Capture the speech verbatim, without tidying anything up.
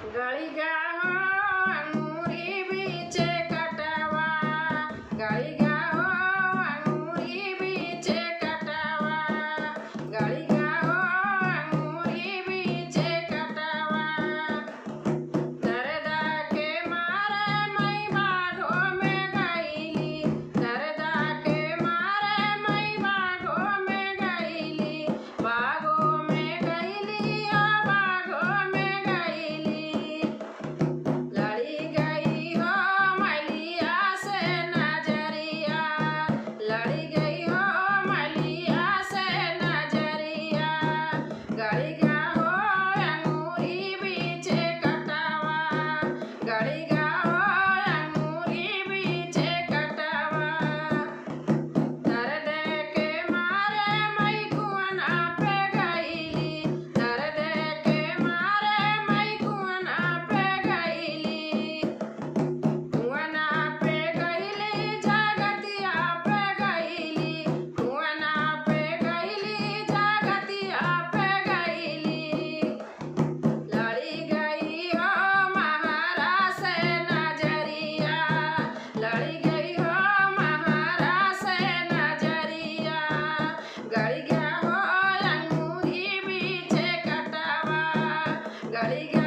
गड़ी गयो अंगूरी बीचे कटवा, गड़ी गयो अंगूरी बीचे कटवा, गड़ी गयो अंगूरी बीचे कटवा। दर्द के मारे मई बागो में गईली, दर्द के मारे मई बागो में गईली, बागो में गईली, ओ बागो में गईली। लड़ी गई हो मलिया से नजरिया, लड़ी गई हो मलिया से नजरिया। गड़ी गयो अंगूरी बीचे कटवा, गड़ी गयो अंगूरी बीचे कटवा। दर्द के मारे मई कुआना पे गईली, दर्द के मारे मई कुआना पे गईली। कुआना पे गईली, जगतिया पे गईली, कुआना पे गईली, जगतिया पे गईली। लड़ी गई हो महारा से नजरिया, लड़ी गई हो महारा से नजरिया। गड़ी गयो हो अंगूरी बीचे कटवा, गड़ी गयो